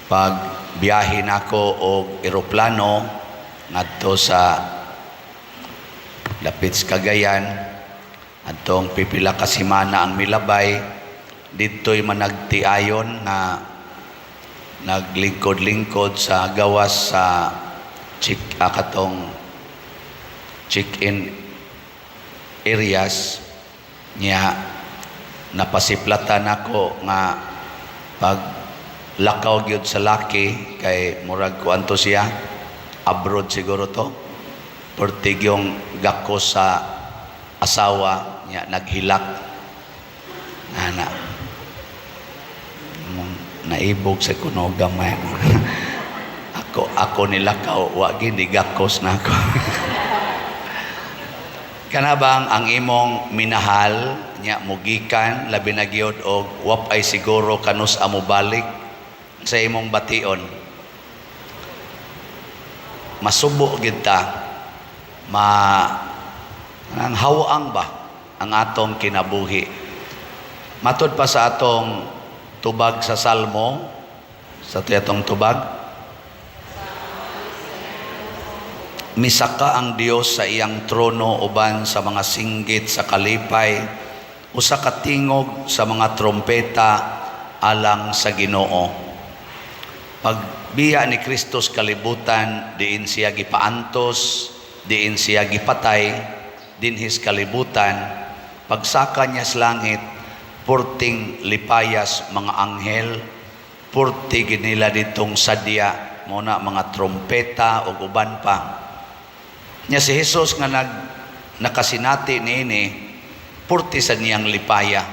Pag biyahe nako og eroplano ngadto sa dapit sa Cagayan, adtong pipila ka semana ang milabay, didto'y managtiayon nga naglingkod-lingkod sa gawas sa check katong check-in areas niya. Napasiplatan ako nga pag lakaw gyud sa laki kay murag kuan to siya, abroad siguro to, pertig yung gakos sa asawa niya, naghilak ana. Mong naibog sa kuno gamay. Ako nilakaw, wa gini gakos na ako. Kana bang ang imong minahal nya mugikan, labi na gyud og wa ay siguro kanus amo balik sa imong bation, masubo gid ta, ma ang hawang ba ang atong kinabuhi. Matud pa sa atong tubag sa Salmo, sa atong tubag, misaka ang Dios sa iyang trono uban sa mga singgit sa kalipay, usa ka tingog sa mga trompeta alang sa Ginoo. Pagbiya ni Kristo sa kalibutan, diin siya gipaantos, diin siya gipatay dinhis kalibutan, pagsaka niya sa langit, purting lipayas mga anghel, purti ginila ditong sadya mo na mga trompeta o uban pa. Nya si Jesus nga nakasinati niini, purti sa niyang lipaya.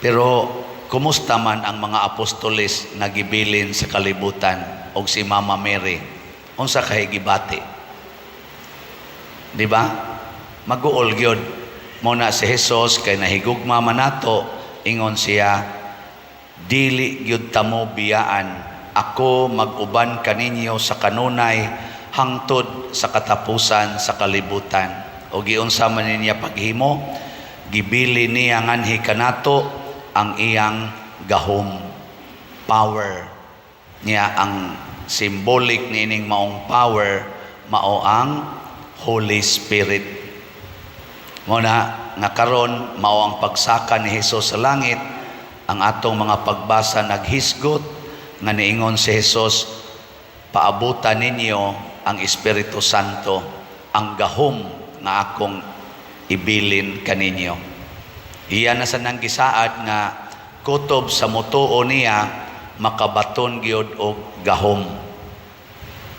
Pero kumusta man ang mga apostoles nga gibilin sa kalibutan og si Mama Mary? Unsa kay gibati? Di ba? Maguol gyud. Mo na si Jesus kay nahigugma man nato, ingon siya, "Dili gyud tamo biyaan. Ako mag-uban kaninyo sa kanunay hangtod sa katapusan sa kalibutan." O giunsa man niya paghimo, gibili niya nganhi kanato ang iyang gahom, power. Niya ang symbolic niining maong power mao ang Holy Spirit. Mo na nga karon mao ang pagsaka ni Hesus sa langit, ang atong mga pagbasa naghisgot nga niingon si Hesus, "Paabutan ninyo ang Espiritu Santo, ang gahom nga akong ibilin kaninyo." Iya na sa nang gisaad nga kutob sa mutuo niya makabaton gyud og gahom.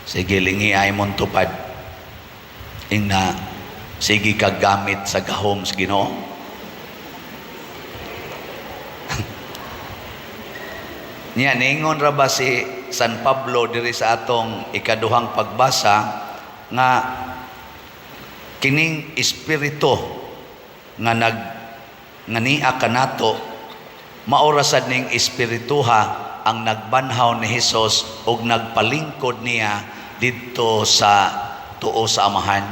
Sige, lingi ay mong tupad. Ingna sige ka gamit sa gahom sa Ginoo. Niya niingon ra ba si San Pablo diri sa atong ikaduhang pagbasa nga kining espiritu nga nag nga nia kanato, maora sad ning espirituha ang nagbanhaw ni Hesus ug nagpalingkod niya didto sa tuo sa Amahan.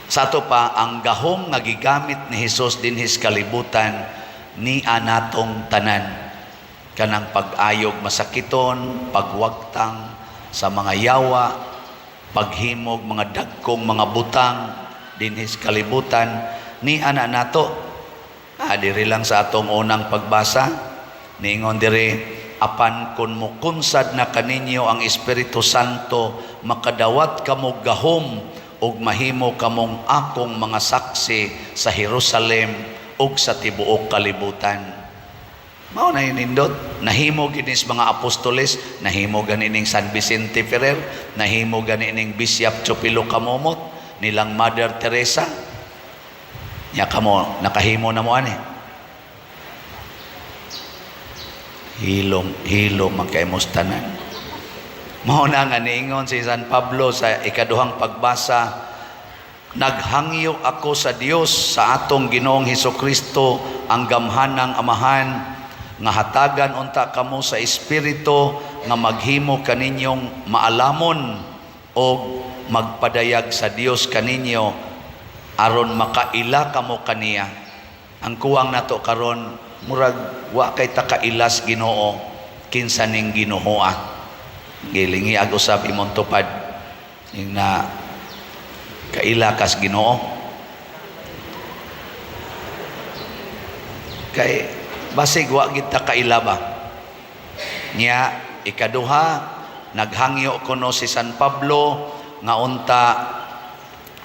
Sa ato pa, ang gahom nga gigamit ni Hesus dinhis kalibutan nia natong tanan, kanang pag-ayog masakiton, pagwagtang sa mga yawa, paghimog mga dagkong mga butang dinhis kalibutan, ni ana nato. Diri lang sa atong unang pagbasa, niingon diri, "Apan kun mukunsad na kaninyo ang Espiritu Santo, makadawat kamo gahom ug mahimo kamong akong mga saksi sa Jerusalem ug sa tibuok kalibutan." Mao na nindot, nahimo ginis mga apostoles, nahimo gani ning San Vicente Ferrer, nahimo gani ning Bishop Chupilo Camomot, nilang Mother Teresa. Nya kamo nakahimo na mo ani. Hilom, hilom man kay tanan. Mao na nga niingon si San Pablo sa ikaduhang pagbasa, "Naghangyo ako sa Dios sa atong Ginoong Hesukristo, ang gamhanang Amahan, nga hatagan unta kamo sa Espiritu nga maghimo kaninyong maalamon og magpadayag sa Dios kaninyo aron makaila kamo kaniya." Ang kuwang nato karon, murag wa kay ta kailas Ginoo. Kinsa ning Ginoo? Gilingi ag usab imong tupad ing na kaila kas Ginoo. Kay basig wa gid ta kaila ba. Nya ikaduha, naghangyo kuno si San Pablo nga unta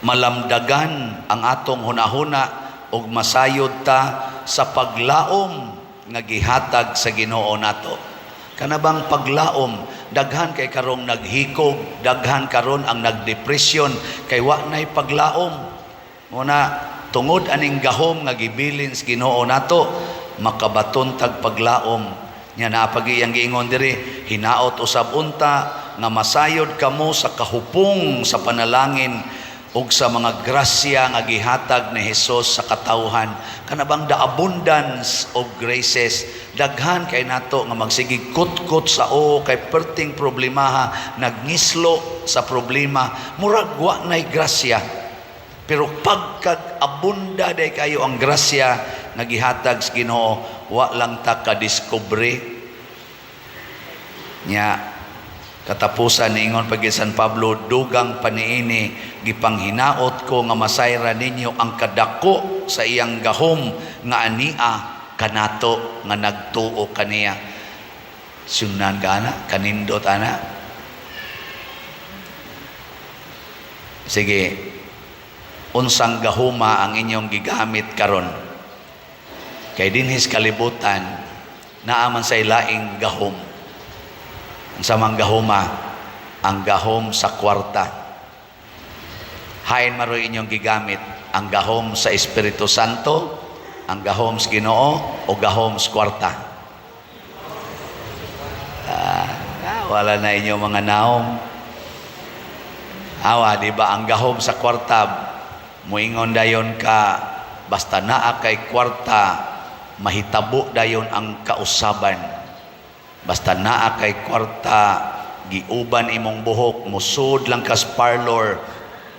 malamdagan ang atong hunahuna ug masayod ta sa paglaom nga gihatag sa Ginoo nato. Kana bang paglaom, daghan kay karong naghikog, daghan karon ang nagdepresyon kay wa nay paglaom. Muna tungod aning gahom nga gibilin sa Ginoo nato, makabaton tag paglaom. Nya naa pagi iyang giingon diri, hinaot usab unta nga masayod kamo sa kahupong sa panalangin ug sa mga grasya nga gihatag ni Hesus sa katawhan. Kana bang the abundance of graces, daghan kay nato nga magsigig kutkot sa o kay perting problemaha, nagngislo sa problema, murag wa nay grasya. Pero pagkag abunda day kayo ang grasya nga gihatag sa Ginoo, wa lang ta kadiskubre. Nya katapusan niingon pag San Pablo, dugang paniini gipanghinaot ko nga masayra ninyo ang kadako sa iyang gahom nga ania kanato nga nagtuo kaniya. Sunan ka ana, kanindot ana. Sige, unsang gahuma ang inyong gigamit karon? Kay dinhis kalibutan naa man say laing gahom. Unsa mang gahuma? Ang gahom sa kwarta. Hain maroy inyong gigamit? Ang gahom sa Espiritu Santo, ang gahom sa Ginoo, o gahom sa kwarta? Wala na inyong mga naong. Awa, di ba? Ang gahom sa kwarta, muingon dayon ka, basta naa kay kwarta, mahitabo dayon ang kausaban. Basta naa kay kwarta, giuban imong buhok, musud lang kas parlor,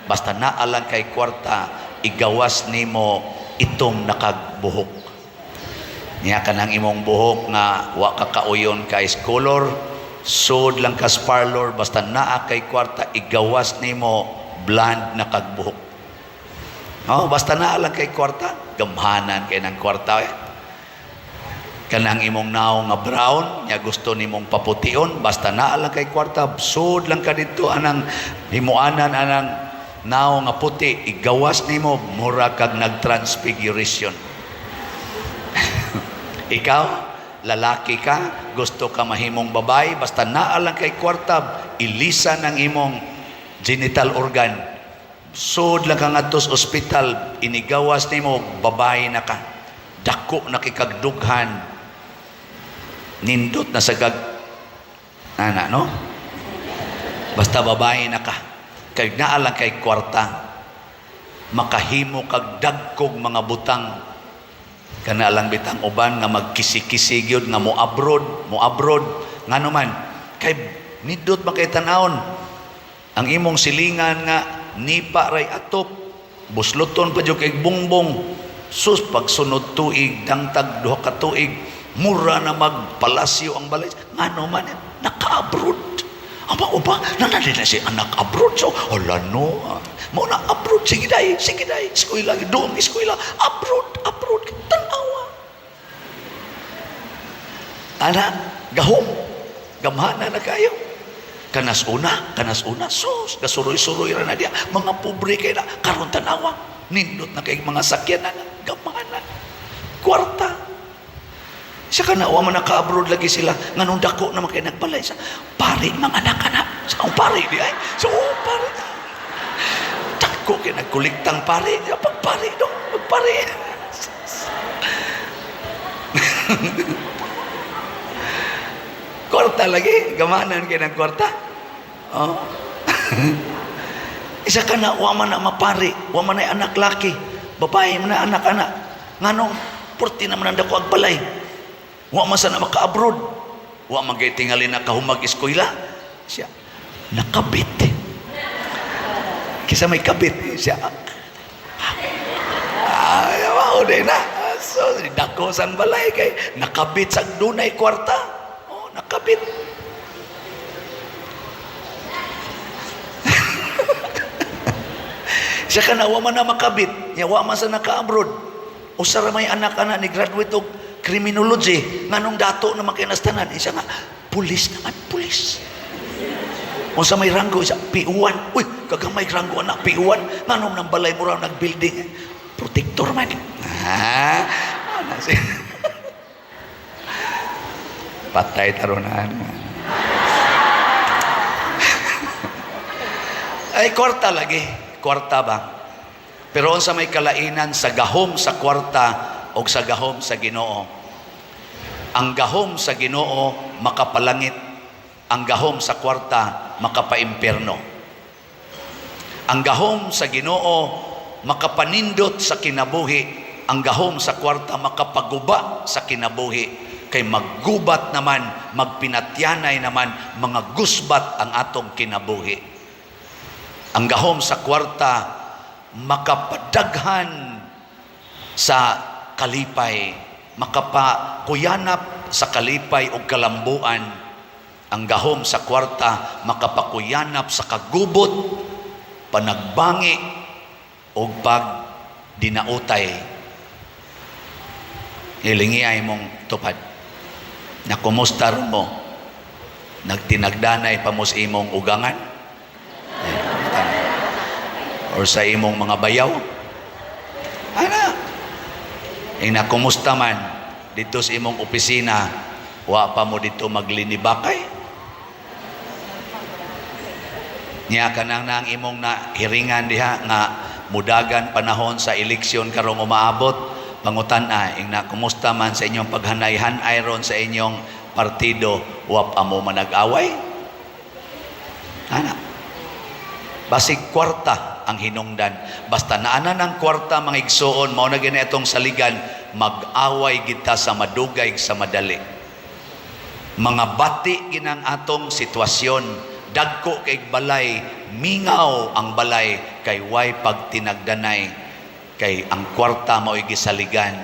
basta naa lang kay kwarta, igawas nimo itom nakagbuhok. Niya kanang imong buhok nga wa ka kauyon kay color, sud lang kas parlor, basta naa kay kwarta, igawas nimo blonde na kagbuhok. Oh, basta naa lang kay kwarta, gamhanan kay ng kwarta. Kanang imong naong nga brown, nya gusto nimong papution, basta naa lang kay kwarta, sud lang ka didto anang himuanan anang naong nga puti, igawas nimo mura kag nag-transfiguration. Ikaw, lalaki ka, gusto ka mahimong babae, basta naa lang kay kwarta, ilisan ang imong genital organ. Sud lang ka ngadto sa ospital, inigawas nimo, babae na ka. Dako na kikagdughan. Nindot na sa gag ana, no? Basta babae na ka. Kay naa lang kay kwarta, makahimo kag dagkog mga butang. Kana lang bitang uban nga magkisi-kisi gyud nga mo-abroad, mo-abroad. Ngano man kay nindot man kay tan-awon. Ang imong silingan nga nipa ray atop, busloton pa jud kay bongbong. Sus, pagsunod tuig, dangtag duha ka tuig, mura na magpalasyo ang balay. Ngano man, naka-abroad. Ama uba, nanali na si anak abroad. So, hala no. Mao na abroad, sige day, eskwela, doon eskwela, abroad, abroad, tanawa. Ana, gahom, gamhana na kayo. Kanas una, sus, gasuroy-suroy ra na diya. Mga pobre kay na, karon tanawa, nindot na kay mga sakyanan, gamhana. Kwarta. Siya ka na, wa man naka-abroad lagi sila. Nganong dako naman kay nagbalay sa pare, mga anak-anak. Sa akong pare, di ay. So, oh, pare. Dako kay nagkuliktang pare. Pagpare, do, pagpare. Kwarta lagi, gamanan kay ng kwarta. Oh. Isa ka na, wa man na mapare, wa man na anak laki, babae man na anak-anak. Nganong, purti naman ang dako ang balay. Wa man sa na maka-abroad. Wa man kay tingali na kahumag eskwela. Siya, nakabit. Kisa may kabit. Siya, ay, mao din na. So, dako sang balay kay nakabit sa dunay kwarta. Oh, Nakabit. Siya ka na, wa man na makabit. Nya wa man sa naka-abroad. Usa ra may anak ana ni graduate og criminology. Nganong dato na makinastanan? Siya nga, pulis naman, pulis. Unsa may ranggo isa P1. Uy, kagamay ranggo anak P1. Nganong nang balay mo raw nag-building? Protector man. Ah, ana siya. Patay taronan. Ay, kwarta lagi. Kwarta ba? Pero unsa may kalainan sa gahom sa kwarta o sa gahom sa Ginoo? Ang gahom sa Ginoo makapalangit, ang gahom sa kwarta makapaimpierno. Ang gahom sa Ginoo makapanindot sa kinabuhi, ang gahom sa kwarta makapaguba sa kinabuhi. Kay maggubat naman, magpinatyanay naman, mga gusbat ang atong kinabuhi. Ang gahom sa kwarta makapadaghan sa kalipay, makapakuyanap sa kalipay o kalambuan. Ang gahom sa kwarta makapakuyanap sa kagubot, panagbangi o pagdinautay. Hilingi ay mong tupad. Na kumusta ron mo? Nagtinagdanay pa mo sa imong ugangan? Eh, or sa imong mga bayaw? Ana. Ina kumusta man dito sa imong opisina, wa pa mo dito maglinibakay? Nya kanang na ang imong na hiringan diha nga mudagan panahon sa eleksyon karong umaabot, pangutan na ingna kumusta man sa inyong paghanay-hanay ron sa inyong partido, wa pa mo manag-away? Ana. Basig kwarta ang hinungdan. Basta naana ng kwarta, mga igsuon, mao na gani atong saligan, mag-away kita sa madugay sa madali. Mga bati ginang atong sitwasyon, dagko kay balay, mingaw ang balay kay way pagtinagdanay, kay ang kwarta mao'y gisaligan.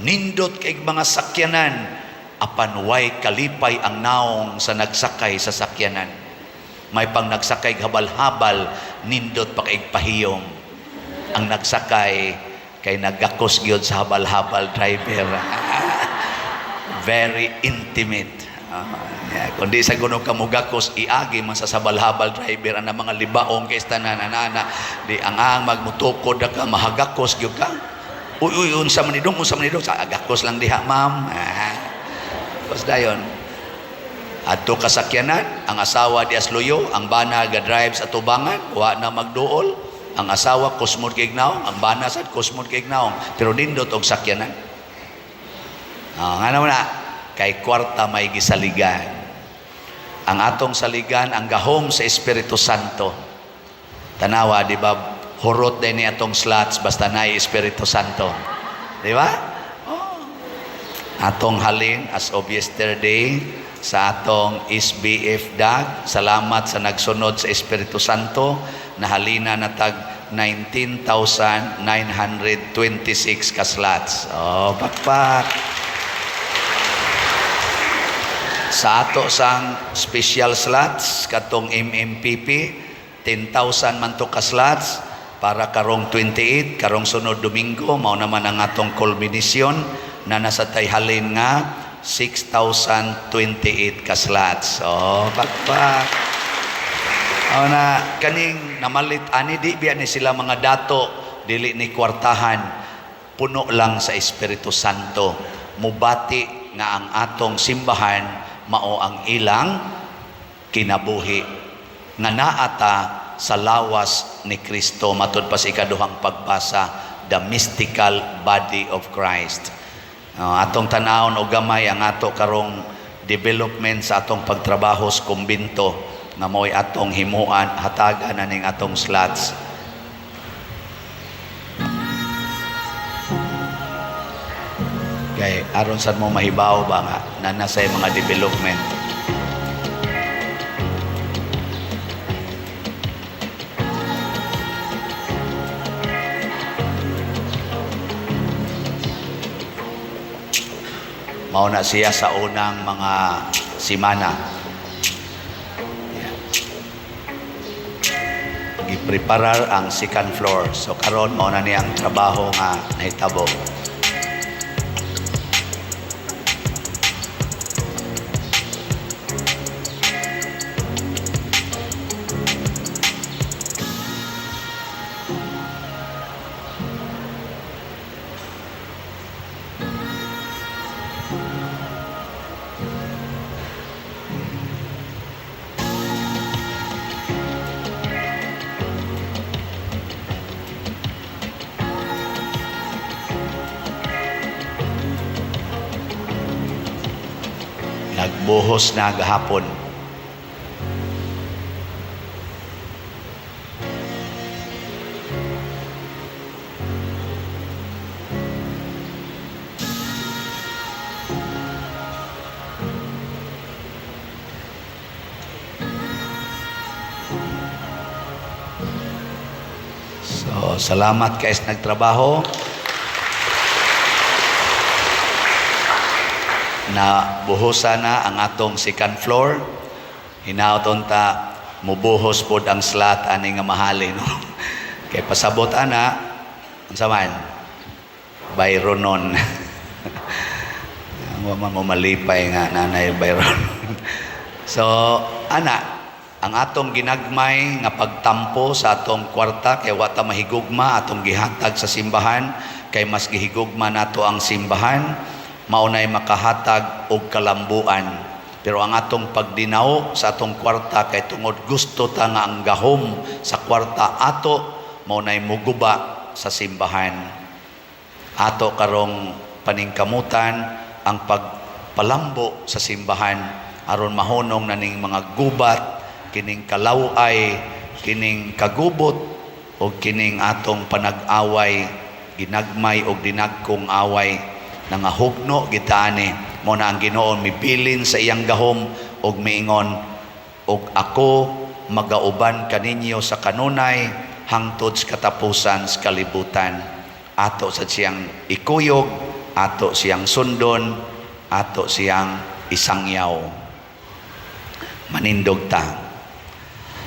Nindot kay mga sakyanan, apan way kalipay ang naong sa nagsakay sa sakyanan. May pang nagsakay habal-habal, nindot pa kay pahiyom. Ang nagsakay kay nagakos gyud sa habal-habal driver. Very intimate. Yeah. Kundi sa kuno ka mugakos, iagi man sa sabal-habal driver ang mga libaong kay tanan ana di ang magmutukod ka mahagakos gyud ka. Uy uy, unsa man ni dong, unsa man ni dong, sa agakos lang diha, ma'am. Basta dayon. Adto kasakyanan, ang asawa di asluyo, ang bana ga drive sa tubangan, wa na magduol. Ang asawa kusmod kay naong, ang bana sad kusmod kay naong, pero nindot og sakyanan. Nga naman na, kay kwarta may gisaligan. Ang atong saligan, ang gahom sa Espiritu Santo. Tanawa, di ba, hurot din ni atong slots, basta na Espiritu Santo. Di ba? Oh. Atong halin, as of yesterday, sa atong SBF DAG, salamat sa nagsunod sa Espiritu Santo, nahalina na tag 19,926 ka slots. Oh, pakpak. Sa ato sang special slots, katong MMPP, 10,000 man to ka slots para karong 28, karong sunod Domingo, mao naman ang atong culmination na nasa tayhalin nga 6,028 ka slots. Oh, pakpak. O na kaning namalit ani di biya ni sila mga dato, dili ni kwartahan, puno lang sa Espiritu Santo. Mubati nga ang atong simbahan mao ang ilang kinabuhi nga naata sa lawas ni Kristo, matud pa sa ikaduhang pagbasa, the mystical body of Christ. Atong tanawon og gamay ang ato karong development sa atong pagtrabaho sa kumbinto nga mao'y atong himuan, hatagan na ning atong slots. Kay aron sad mo mahibaw ba nga na nasa mga development. Mao na siya sa unang mga simana. Yeah. Gipreparar ang second floor. So karon mao na niya ang trabaho nga nahitabo. Nagbuhos na gahapon. So, salamat kay sa nagtrabaho. Na buhosan na ang atong second floor. Hinaot unta mubuhos pod ang slot ani nga mahali, no. Kay pasabot ana unsa man Byronon. Wa man mo malipay nga nanay Byron. So ana ang atong ginagmay nga pagtampo sa atong kwarta kay wa ta mahigugma atong gihatag sa simbahan, kay mas gihigugma nato ang simbahan, mao nay makahatag og kalambuan. Pero ang atong pagdinaw sa atong kwarta kay tungod gusto ta nga ang gahom sa kwarta ato, mao nay muguba sa simbahan. Ato karong paningkamutan ang pagpalambo sa simbahan aron mahunong na ning mga gubat, kining kalaway, kining kagubot o kining atong panag-away, ginagmay og dinagkong away, nangahugno gitaani. Mo na ang Ginoo mibilin sa iyang gahom og miingon, og ako magauban kaninyo sa kanunay hangtod sa katapusan sa kalibutan. Ato sa siyang ikuyog, ato siyang sundon, ato siyang isangyaw. Manindog ta.